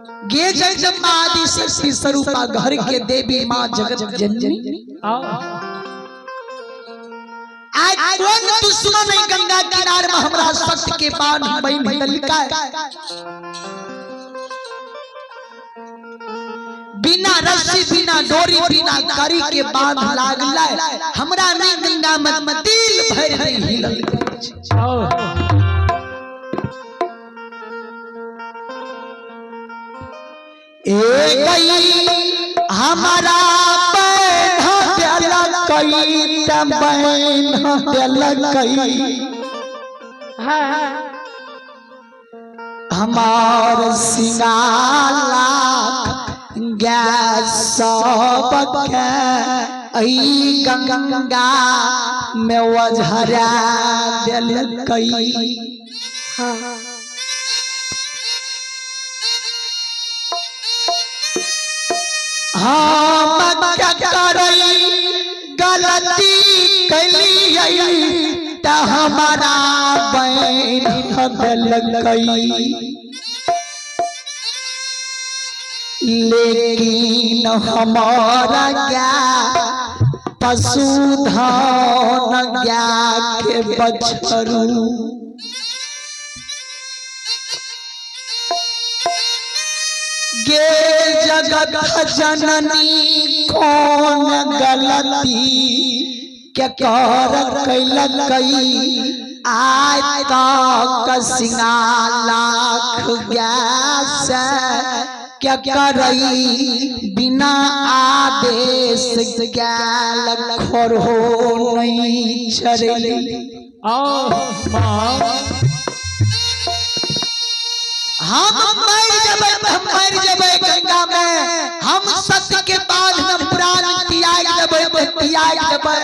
गे जगदम्बा आदि शक्ति स्वरूपा घर के देवी माँ जगत जननी। आज कौन दुश्मन है गंगा किनार में हमरा सत्य के बांध बन दलका। बिना रस्सी बिना डोरी बिना करी के बांध लागल हमरा नहीं गंगा में दिल भर नहीं हिलल। ए गई हमारा कई कई हमार सिंगाला गैस सब के ऐ गंगा में वझरा देलकई। हम करई गलती कैलियै त हमारा बैन देलकई, लेकिन हमारा गाय पशुधन गाय के बछरू गे जगत जननी कौन गलती के कर कैलकई। आय तक सिंगा लाख गैस क्या करई बिना आदेश गैल खोरहो नहीं चरली। हम मर जबै हम मर जबै गंगा में, हम सत्य के बांध में प्राण त्याग देबै त्याग देबै।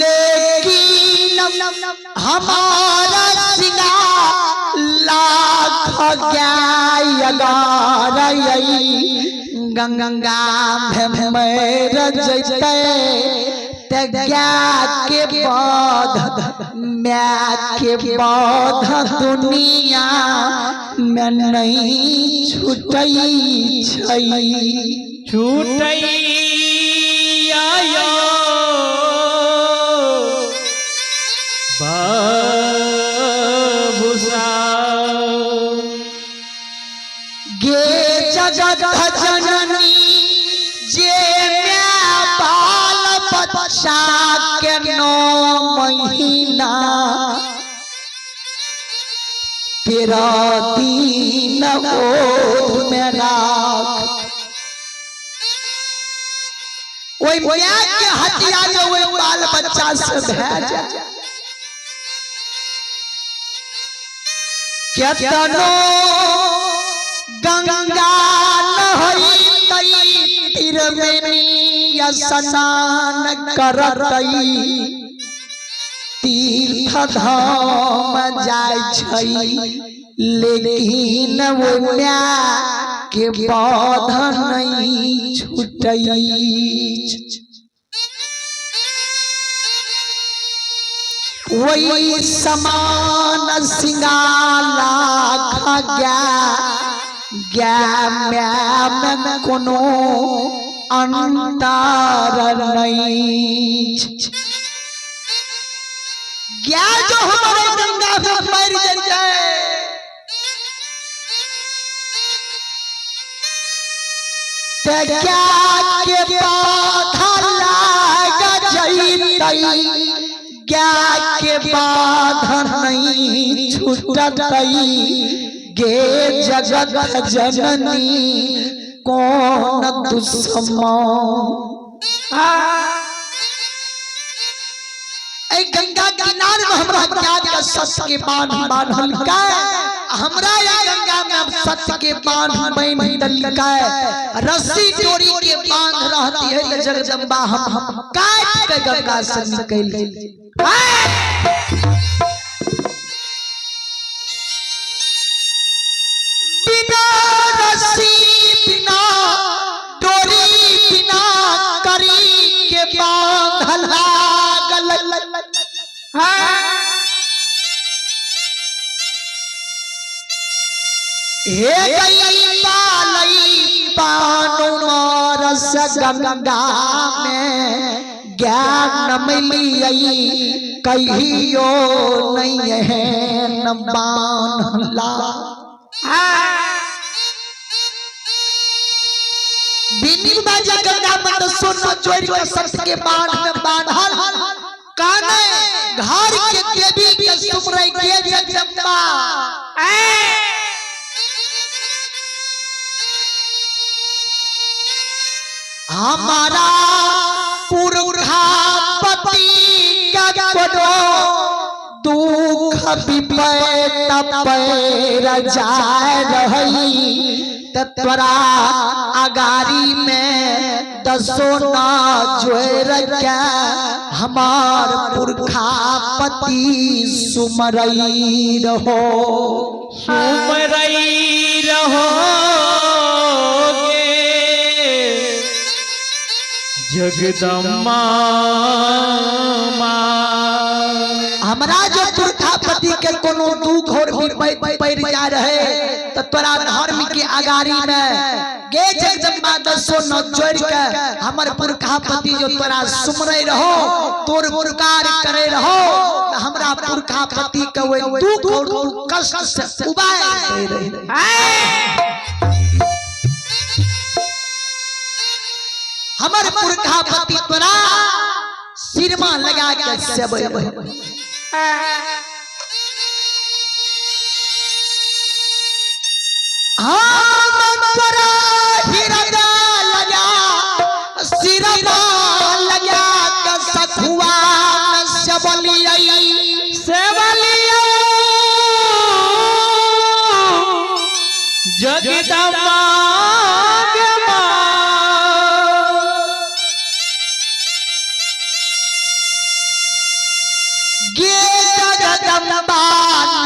लेकिन हमारा सिंगा लाख गाय गंगा में मर जैतै ते गाय के बध my के बध दुनिया में नहीं छूटै छै। छूटै आयो बाबूसा गे जगत जननी जे my बाल बच्चा के 9 महीना 13 दिन ओध में राख, ओहि my के हत्या जो ओहि बाल बच्चा से भए जाए। केतनो गंगा नहैतै त्रिवेणी स्नान करतै तीर्थ धाम जाइ छै, लेकिन ओ my के बध नहीं छूटै। वही समान सिंगाला गया गया में कोनो अंतर नहीं। गया जो हमारे गंगा में मर जाए ते क्या के बाधा लाग जैतै, क्या के बाधा नहीं छूटतै। गे जगत जननी कौन दुश्मन। गंगा किनार में हमरा क्या के सत्य के बांध बांधल का, हमरा या गंगा में अब सत्य के बांध बन दलका। रस्सी डोरी के बांध रहती है तो जगदम्बा हम काट के गंगा से निकल। बिना रस्सी बिना डोरी बिना करी के बांधल लागल। हे गई पालई पानु रस गंगा में ज्ञान मिलियई कहियो नहीं है न बान्हला। बिनी बाजा गंगा में तो सोना चोर के सत के बांध में बांधल काने घर के देवी के सुमरै के जगदम्बा। हमारा पुरखा पति का कोनो दुख विपत पैर जाय रही त तोरा अगारी में दसो ना जोर के हमार पुरखा पति सुमरई रहो। सुमरई रहोगे जगदम्बा माँ। हमरा जो पुरखा पति के कोनो दुख और विपत पड़ जा रहे त तोरा धर्म के अगारी में गे जगदम्बा दसो न जोड़ के हमर पुरखा पति जो तोरा सुमरै रहो तोर पुकार करे रहो त हमरा पुरखा पति के ओइ दुख और कष्ट से उबार दे रहे। हमर पुरखा पति तोरा सिरमा लगा के सेबै रहे। हम तोरा हिरदा लगा सिरमा लगा के सखुआ में सेबलियै। सेवलियो जगदम्बा के माँ। गे जगदम्बा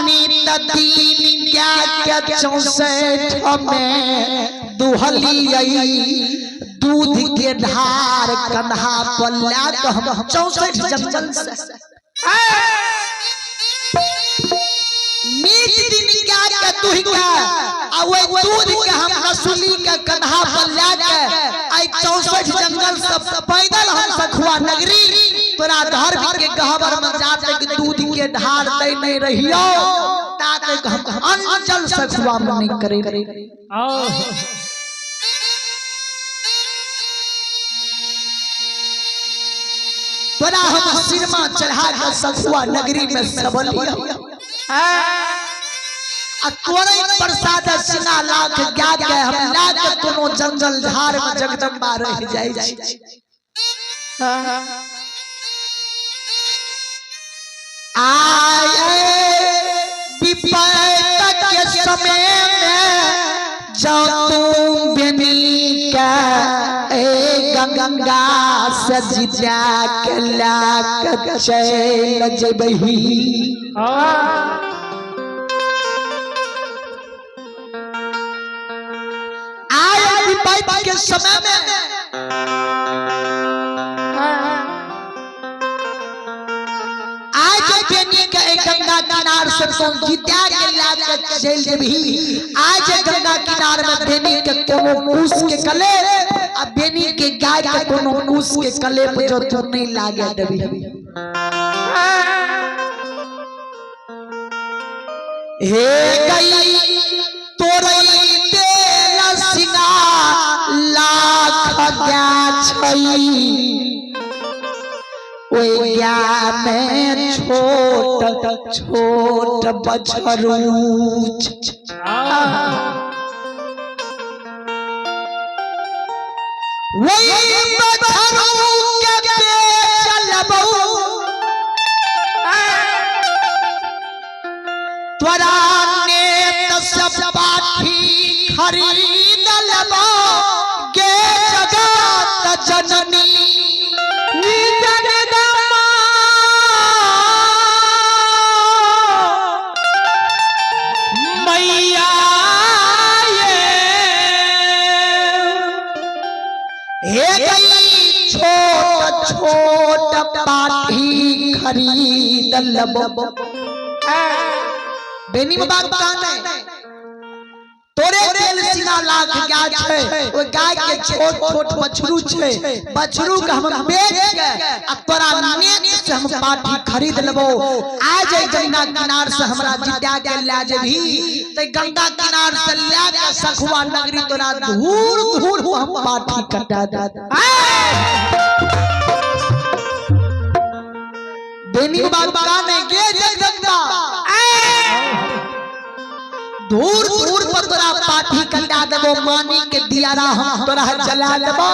नित दिन क्या के 64 में दुहलियै दूध के ढार कन्हा पर ला के हम 64 जंगल से नीत दिन क्या के दुहि के आ ओइ दूध के हम रसुली के कन्हा पर ला के आई 64 जंगल से पैदल हम सखुआ नगरी तोरा धर्म के गहबर में जाते के दूध के ढार दे नहीं रहियो ताते के हम अंचल सखुआ में नहीं करे। आओ। तोरा हम सिरमा चढ़ा के सखुआ नगरी में सबलियो आ तोरे प्रसाद सिना लाख गा के हम ला के कोनो जंगल झाड़ में जगदम्बा रह जाय छी। आए विपत के समय में जो तू बेनी के ए गंगा से जिजा के लाक चल जेबही। आए विपत के समय में आज बेनी के एक गंगा किनार से तुम जिता के लाके चल जेबही। आज गंगा किनार में बेनी के कोनो कुश के कले आ बेनी के गाय के कोनो कुश के कले पर जो तू नहीं लागे देबही। हे गई तोरई तेल सिंगा लाख गाछई ओइ गाय में छोट छोट बछरू। वही बछरू के बेचलबौ तोरा नेत सब पाठी खरीद लेबौ गे जगत जननी। जगदम्बा मैया ये। हे गई छोट छोट पाठी खरीद लेबौ। बेनी बाबा कान है 1.25 लाख गाय छै, ओहि गाय के छोट छोट बछरू छै, बछरू के हम बेच के आ तोरा नेत से हम पाठी खरीद लेबो। आज एहि गंगा किनार से हमरा जिता के लए जेबही ते गंगा किनार से लए के सखुआ नगरी तोरा धूर धूर हम पाठी कटा दे। बेनी बाबा का नहीं गे जगदम्बा, दूर दूर पर तोरा पाठी कटा देबो, मानी के दियारा हम तोरा जला देबो।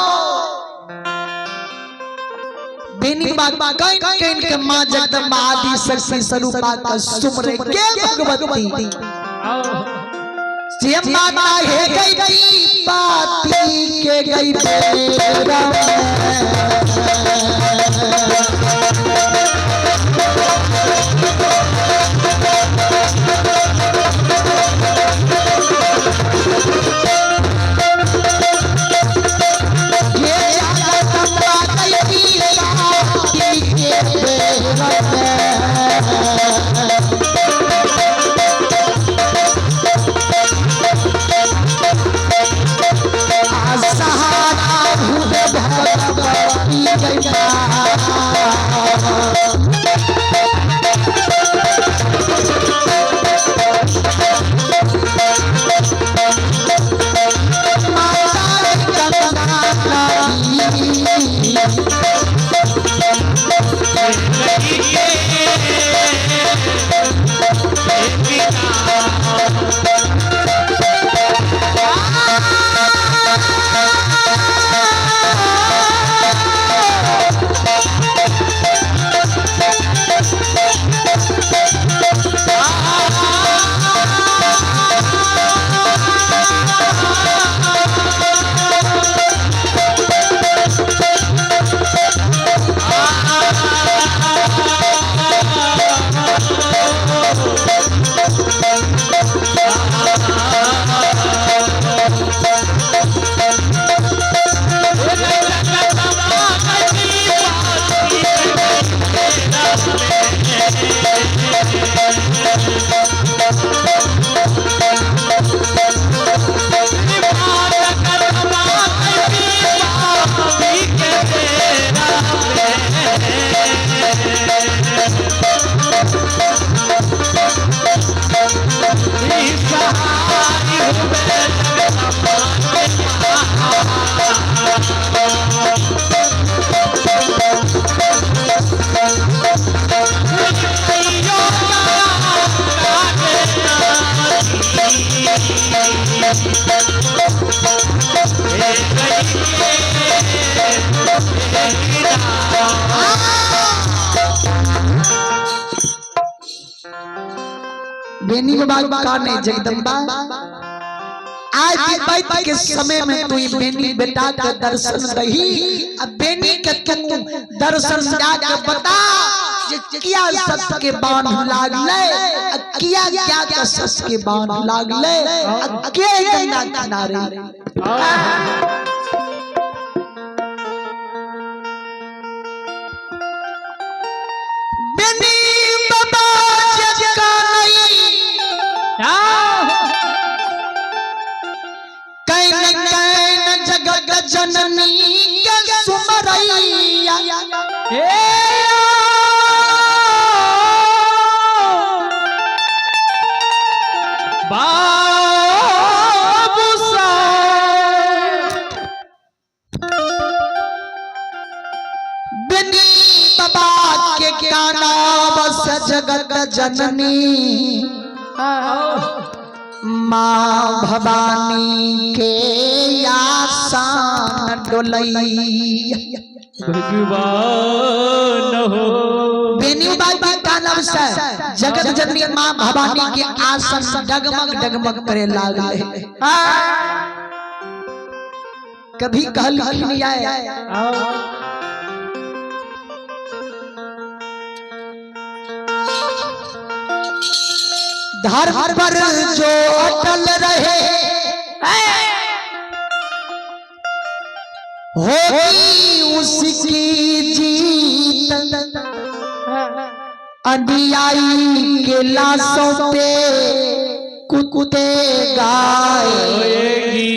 बेनी बाबा कहीं कहीं के माँ जगदम्बा आदि शक्ति स्वरूपा का सुमरे के भगवती से माता हे गई पाती के गई तेरा। ये जगदम्बा गई पाती के तेरा। सहारा भूत भगवती गंगा। माता गंगा नदी। बेनी बाबा का नहीं जगदम्बा, आज विपत्ति के समय में तू बेनी बेटा के दर्शन दही। अब बेनी के तू दर्शन जाके बता जे किया सत के बांध लागले, किया क्या के सत के बांध लागले, के गंगा किनारे। बेनी बाबा जका नहीं can can जगत जननी के सुमरैया। बाबू साहब बिनी बाबा के काना बस जगत जननी माँ भवानी के आसान डोलैया। भगवान हो बेनी बाबा का नाम से जगत जननी माँ भवानी के आसन डगमग डगमग करे लागले। कभी कहल नहीं आए धर्म पर जो अटल रहे होगी उसकी जीत, अनुयायी के लाशों पे कुत्ते गाएगी।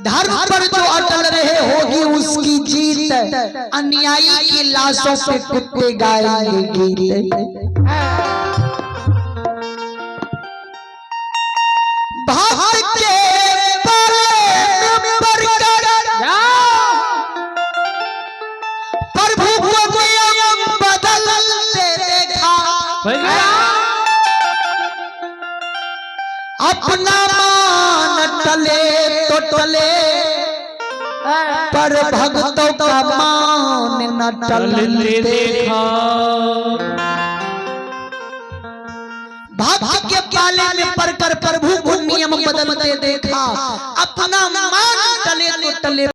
धर्म पर जो अटल रहे होगी उसकी जीत, अन्यायी की लाशों पे कुत्ते गाएंगे गीत। भक्त के पाले में पड़कर प्रभु को नियम बदलते देखा, अपना मान टले तो टले, पर भक्तों का मान न टलते देखा। भक्त के पाले में पड़कर प्रभु को नियम बदलते देखा, अपना मान टले तो टले।